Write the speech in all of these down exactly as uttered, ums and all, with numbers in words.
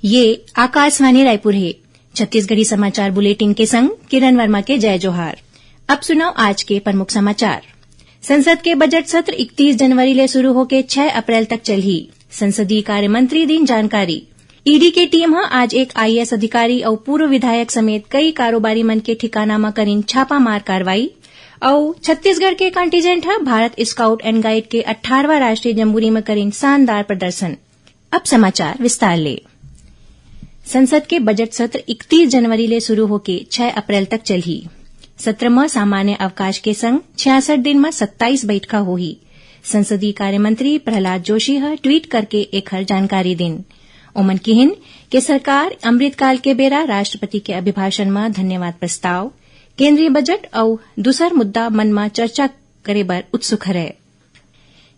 ये आकाशवाणी रायपुर हे। छत्तीसगढ़ी समाचार बुलेटिन के संग किरण वर्मा के जय जोहार। अब सुनव आज के प्रमुख समाचार। संसद के बजट सत्र इकतीस जनवरी ले शुरू होके छह अप्रैल तक चलही, संसदीय कार्य मंत्री दीन जानकारी। ईडी के टीम ह आज एक आईएएस अधिकारी अउ पूर्व विधायक समेत कई कारोबारी मन के ठिकाना म करिन छापामार कार्रवाई। अउ छत्तीसगढ़ के contingent ह भारत Scout and Guide के अठारहवाँ राष्ट्रीय जम्बूरी म करिन शानदार प्रदर्शन। अब समाचार विस्तार ले। संसद के बजट सत्र इकतीस जनवरी ले शुरू होके छह अप्रैल तक चलही। सत्र म सामान्य अवकाश के संग छियासठ दिन म सत्ताईस बइठका होही। संसदीय कार्य मंत्री प्रहलाद जोशी ह ट्वीट करके एखर जानकारी दीन। ओमन किहिन के सरकार अमृतकाल के बेरा राष्ट्रपति के अभिभाषण म धन्यवाद प्रस्ताव, केंद्रीय बजट अउ दूसर मुद्दा मन म चर्चा करे बर उत्सुक हरय।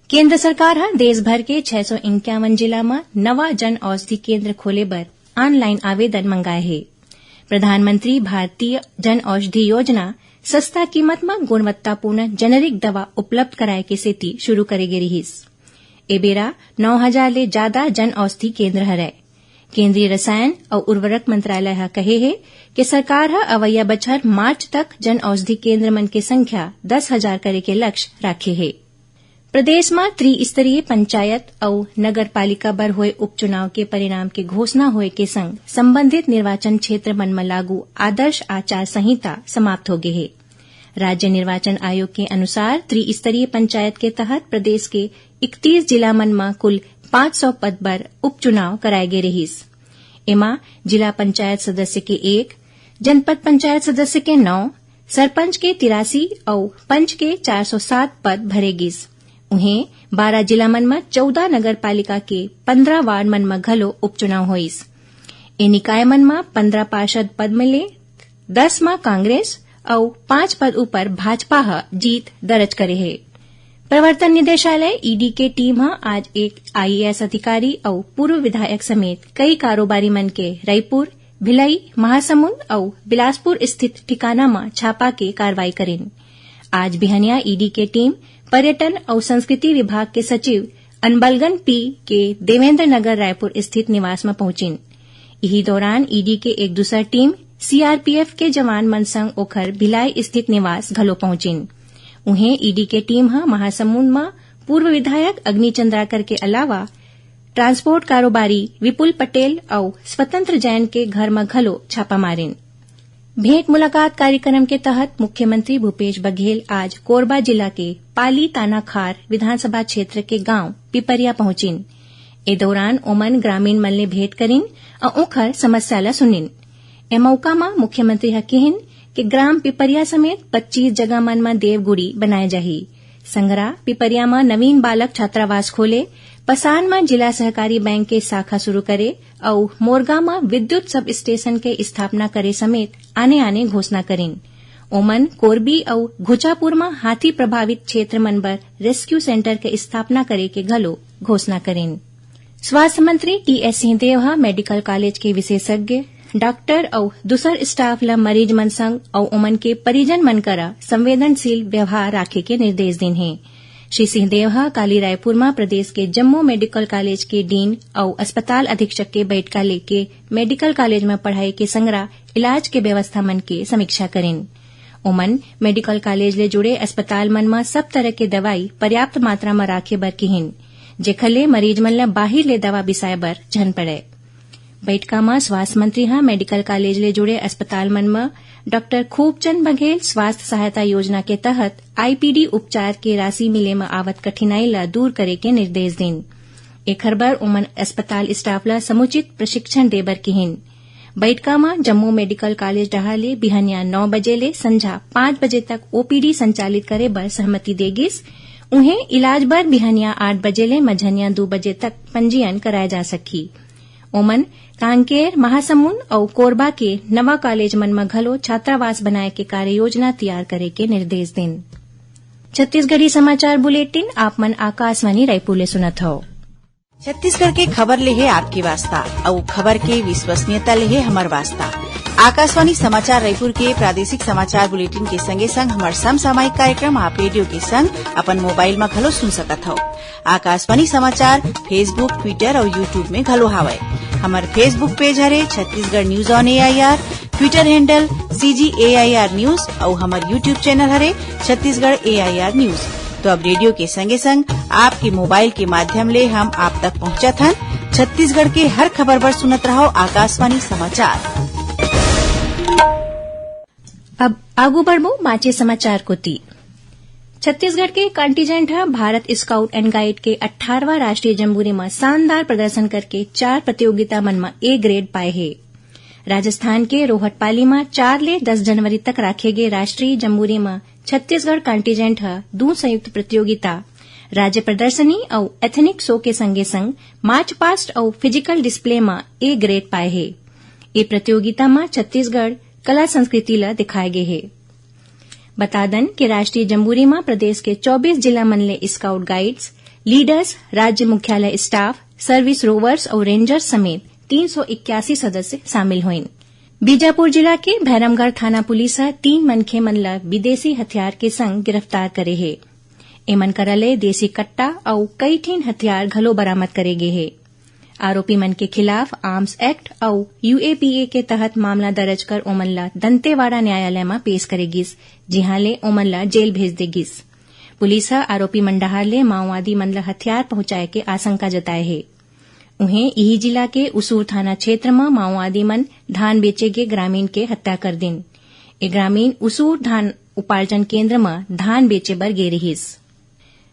केंद्र सरकार ह देश भर के छह सौ इंक्यावन जिला म नवा जन औषधि केंद्र खोले बर ऑनलाइन आवेदन मंगाए हे। प्रधानमंत्री भारतीय जन औषधि योजना सस्ता कीमत म गुणवत्तापूर्ण जेनेरिक दवा उपलब्ध कराए के सेती शुरू करे गे रिहिस। ए बेरा नौ हजार ले जादा जन औषधि केंद्र हरय। केंद्रीय रसायन अउ उर्वरक मंत्रालय ह कहे हे कि सरकार ह अवइया बछर मार्च तक जन औषधि केंद्र मन के संख्या दस हजार करे के लक्ष्य राखे हे। प्रदेश म त्रिस्तरीय पंचायत अउ नगर पालिका बर होए उपचुनाव के परिणाम के घोषणा होए के संग संबंधित निर्वाचन क्षेत्र मन म लागू आदर्श आचार संहिता समाप्त हो गे हे। राज्य निर्वाचन आयोग के अनुसार त्रिस्तरीय पंचायत के तहत प्रदेश के इकतीस जिला मन म कुल पाँच सौ पद बर उपचुनाव कराए गे रिहिस। एमा जिला पंचायत सदस्य के एक, जनपद पंचायत सदस्य के नौ, सरपंच के तिरासी अउ पंच के चार सौ सात पद भरे गिस। उहें, बारह जिला मन म चौदह नगर पालिका के पंद्रह वार्ड मन म घलो उपचुनाव होइस। ए निकाय मन म पंद्रह पार्षद पद म ले दस म कांग्रेस अउ पांच पद ऊपर भाजपा ह जीत दर्ज करे हे। प्रवर्तन निदेशालय, ईडी, के टीम ह आज एक आईएएस अधिकारी अउ पूर्व विधायक समेत कई कारोबारी मन के रईपुर, भिलाई, महासमुंद अउ बिलासपुर स्थित ठिकाना म छापा के कार्रवाई करिन। आज बिहनिया ईडी के टीम पर्यटन अउ संस्कृति विभाग के सचिव अनबलगन पी के देवेंद्र नगर रायपुर स्थित निवास म पहुंचिन। इही दौरान ईडी के एक दूसर टीम सीआरपीएफ के जवान मन संग ओखर भिलाई स्थित निवास घलो पहुंचिन। उहें, ईडी के टीम ह महासमुंद म पूर्व विधायक अग्नि चंद्राकर के अलावा ट्रांसपोर्ट कारोबारी विपुल पटेल अउ स्वतंत्र जैन के घर म घलो छापा मारिन। भेंट मुलाकात कार्यक्रम के तहत मुख्यमंत्री भूपेश बघेल आज कोरबा जिला के पाली तानाखार विधानसभा क्षेत्र के गांव पिपरिया पहुंचिन। ए दौरान ओमन ग्रामीण मन ले भेंट करिन अउ ओखर समस्या ल सुनिन। ए मौका म मुख्यमंत्री ह किहिन कि ग्राम पिपरिया समेत पच्चीस जगह मन म देवगुड़ी बनाए जाही। संघरा पिपरिया म नवीन बालक छात्रावास खोले, पसान म जिला सहकारी बैंक के शाखा शुरू करे अउ मोरगा म विद्युत सब स्टेशन के स्थापना करे समेत आने-आने घोषणा करिन। ओमन कोरबी अउ घुचापुर म हाथी प्रभावित क्षेत्र मन बर रेस्क्यू सेंटर के स्थापना करे के घलो घोषणा करिन। स्वास्थ्य मंत्री टीएस सिंहदेव ह मेडिकल कॉलेज के विशेषज्ञ, डॉक्टर अउ दूसर स्टाफ ल मरीज मन संग अउ ओमन के परिजन मन करा संवेदनशील व्यवहार राखे के निर्देश दीन हे। श्री सिंहदेव ह काली रायपुर म प्रदेश के जम्मो मेडिकल कॉलेज के डीन अउ अस्पताल अधीक्षक के बैठका लेके मेडिकल कॉलेज म पढ़ाई के संगरा इलाज के व्यवस्था मन के समीक्षा करिन। ओमन मेडिकल कॉलेज ले जुड़े अस्पताल मन म सब तरह के दवाई पर्याप्त मात्रा म राखे बर किहिन, जेखर ले मरीज मन ल बाहिर ले दवा बिसाए बर झन पड़य। बैठका म स्वास्थ्य मंत्री ह मेडिकल कॉलेज ले जुड़े अस्पताल मन म डॉक्टर खूबचंद बघेल स्वास्थ्य सहायता योजना के तहत आईपीडी उपचार के राशि मिले म आवत कठिनाई ल दूर करे के निर्देश दीन। एखर बर ओमन अस्पताल स्टाफ ल समुचित प्रशिक्षण दे बर किहिन। बैठका म जम्मो मेडिकल कॉलेज डहार ले बिहनिया नौ बजे ले संझा पाँच बजे तक ओपीडी संचालित करे बर सहमति दे गिस। उहें, इलाज बर बिहनिया आठ बजे ले मझनिया दू बजे तक पंजीयन कराए जा सकही। ओमन कांकेर, महासमुंद अउ कोरबा के नवा कॉलेज मन म घलो छात्रावास बनाए के कार्य योजना तैयार करे के निर्देश दीन। छत्तीसगढ़ी समाचार बुलेटिन आप मन आकाशवाणी रायपुर ले सुनत हव। छत्तीसगढ़ के खबर ले हे आपके वास्ता, अउ खबर के विश्वसनीयता ले हे हमर वास्ता। आकाशवाणी समाचार रायपुर के प्रादेशिक समाचार बुलेटिन के संगे संग हमर समसामयिक कार्यक्रम आप रेडियो के संग अपन मोबाइल म घलो सुन सकत हव। आकाशवाणी समाचार Facebook, Twitter अउ YouTube में घलो हावय। हमर Facebook page हरे Chhattisgarh news on A I R, Twitter handle C G A I R news अउ हमर YouTube channel हरे Chhattisgarh A I R news। तो अब रेडियो के संगे संग आपके मोबाइल के माध्यम ले हम आप तक पहुंचत हन। छत्तीसगढ़ के हर खबर बर सुनत रहो आकाशवाणी समाचार। अब आगू बढ़बो बांचे समाचार कोति। छत्तीसगढ़ के contingent ह भारत Scout and Guide के अट्ठारहवाँ राष्ट्रीय जम्बूरी म शानदार प्रदर्शन करके चार प्रतियोगिता मन म A grade पाए हे। राजस्थान के रोहटपाली म चार ले दस जनवरी तक राखे गे राष्ट्रीय जम्बूरी म छत्तीसगढ़ contingent ह दू संयुक्त प्रतियोगिता, राज्य प्रदर्शनी अउ ethnic show के संगे संग march past अउ physical display म A grade पाए हे। ए प्रतियोगिता म छत्तीसगढ़ कला संस्कृति ल दिखाए गे हे। बता दन कि राष्ट्रीय जम्बूरी म प्रदेश के चौबीस जिला मन ले scout guides, leaders, राज्य मुख्यालय staff, service rovers अउ rangers समेत तीन सौ इक्यासी सदस्य शामिल होइन। बीजापुर जिला के भैरमगढ़ थाना पुलिस ह तीन मनखे मन ल विदेशी हथियार के संग गिरफ्तार करे हे। एमन करा ले देसी कट्टा अउ कई ठिन हथियार घलो बरामद करे गे हे। आरोपी मन के खिलाफ Arms Act अउ U A P A के तहत मामला दर्ज कर ओमन ल दंतेवाड़ा न्यायालय म पेश करे गिस, जिहां ले ओमन ल जेल भेज दे गिस। पुलिस ह आरोपी मन डहार ले माओवादी मन ल हथियार पहुंचाए के आशंका जताए हे। उहें, इही जिला के उसूर थाना क्षेत्र म माओवादी मन धान बेचे गे ग्रामीण के हत्या कर दिन। ए ग्रामीण उसूर धान उपार्जन केंद्र म धान बेचे बर गे रिहिस।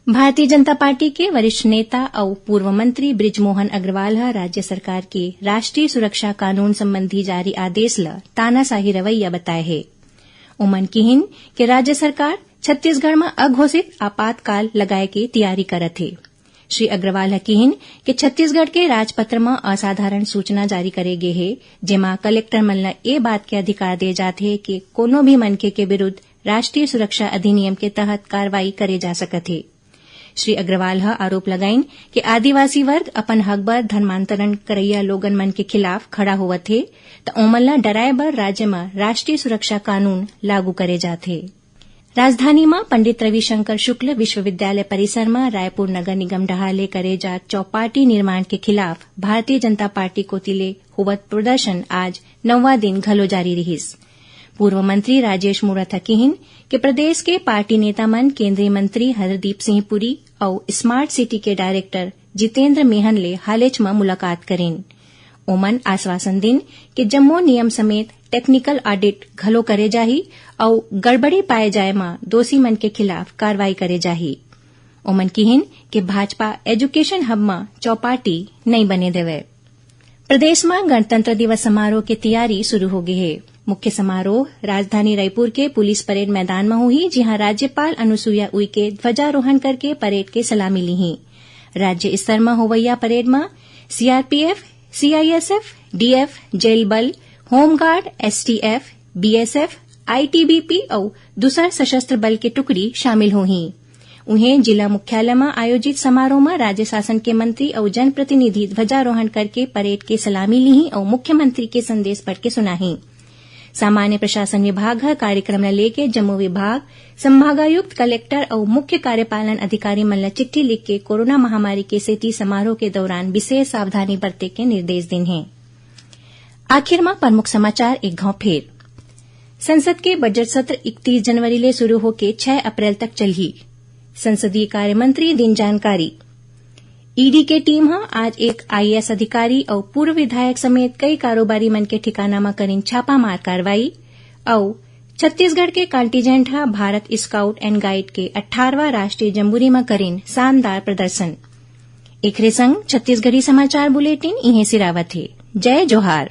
भारतीय जनता पार्टी के वरिष्ठ नेता अउ पूर्व मंत्री बृजमोहन अग्रवाल ह राज्य सरकार के राष्ट्रीय सुरक्षा कानून संबंधी जारी आदेश ल तानाशाही रवैया बताए हे। ओमन किहिन कि राज्य सरकार छत्तीसगढ़ म अघोषित आपातकाल लगाए के तियारी करत हे। श्री अग्रवाल ह किहिन कि छत्तीसगढ़ के राजपत्र म असाधारण सूचना जारी करे गे हे, जेमा कलेक्टर मन ल ए बात के अधिकार दे जात हे कि कोनो भी मनखे के विरुद्ध राष्ट्रीय सुरक्षा अधिनियम के तहत कार्रवाई करे जा सकत हे। श्री अग्रवाल ह आरोप लगाइन कि आदिवासी वर्ग अपन हक बर धर्मांतरण करइया लोगन मन के खिलाफ खड़ा होवत हे, त ओमन ल डराए बर राज्य म राष्ट्रीय सुरक्षा कानून लागू करे जात हे। राजधानी म पंडित रविशंकर शुक्ल विश्वविद्यालय परिसर म रायपुर नगर निगम डहार ले करे जात चौपाटी निर्माण के खिलाफ भारतीय जनता पार्टी कोति ले होवत प्रदर्शन आज नौवां दिन घलो जारी रिहिस। पूर्व मंत्री राजेश मूणत ह किहिन कि प्रदेश के पार्टी नेता मन केंद्रीय मंत्री हरदीप सिंह पुरी अउ स्मार्ट सिटी के डायरेक्टर जितेंद्र मेहन ले हालेच म मुलाकात करिन। ओमन आश्वासन दिन कि जम्मो नियम समेत technical audit घलो करे जाही अउ गड़बड़ी पाए जाए म दोषी मन के खिलाफ कार्रवाई करे जाही। ओमन किहिन कि भाजपा एजुकेशन हब म चौपाटी नइ बने देवय। प्रदेश म गणतंत्र दिवस समारोह के तियारी शुरू हो गे हे। मुख्य समारोह राजधानी रायपुर के पुलिस परेड मैदान म होही, जिहां राज्यपाल अनुसुईया उइके ध्वजारोहण करके परेड के सलामी लीही। राज्य स्तर म होवइया परेड म सीआरपीएफ, सीआईएसएफ, डीएफ, जेल बल, होमगार्ड, एसटीएफ, बीएसएफ, आईटीबीपी अउ दूसर सशस्त्र बल के टुकड़ी शामिल होही। उहें, जिला मुख्यालय म आयोजित समारोह म राज्य शासन के मंत्री अउ जनप्रतिनिधि ध्वजारोहण करके परेड के सलामी लीही अउ मुख्यमंत्री के संदेश पढ़ के सुनाही। सामान्य प्रशासन विभाग ह कार्यक्रम ल लेके जम्मो विभाग, संभागायुक्त, कलेक्टर अउ मुख्य कार्यपालन अधिकारी मन ल चिट्ठी लिख के कोरोना महामारी के सेती समारोह के दौरान विशेष सावधानी बरते के निर्देश दिन हे। आखिर म प्रमुख समाचार एक घांव फेर। संसद के बजट सत्र इकतीस जनवरी ले शुरू होके छह अप्रैल तक चलही, संसदीय कार्य मंत्री दिन जानकारी। ईडी के टीम ह आज एक आईएएस अधिकारी अउ पूर्व विधायक समेत कई कारोबारी मन के ठिकाना म करिन छापामार कार्रवाई। अउ छत्तीसगढ़ के contingent ह भारत स्काउट एंड गाइड के अट्ठारहवाँ राष्ट्रीय जम्बूरी म करिन शानदार प्रदर्शन। एखरे संग छत्तीसगढ़ी समाचार बुलेटिन इहें सिरावत हे। जय जोहार।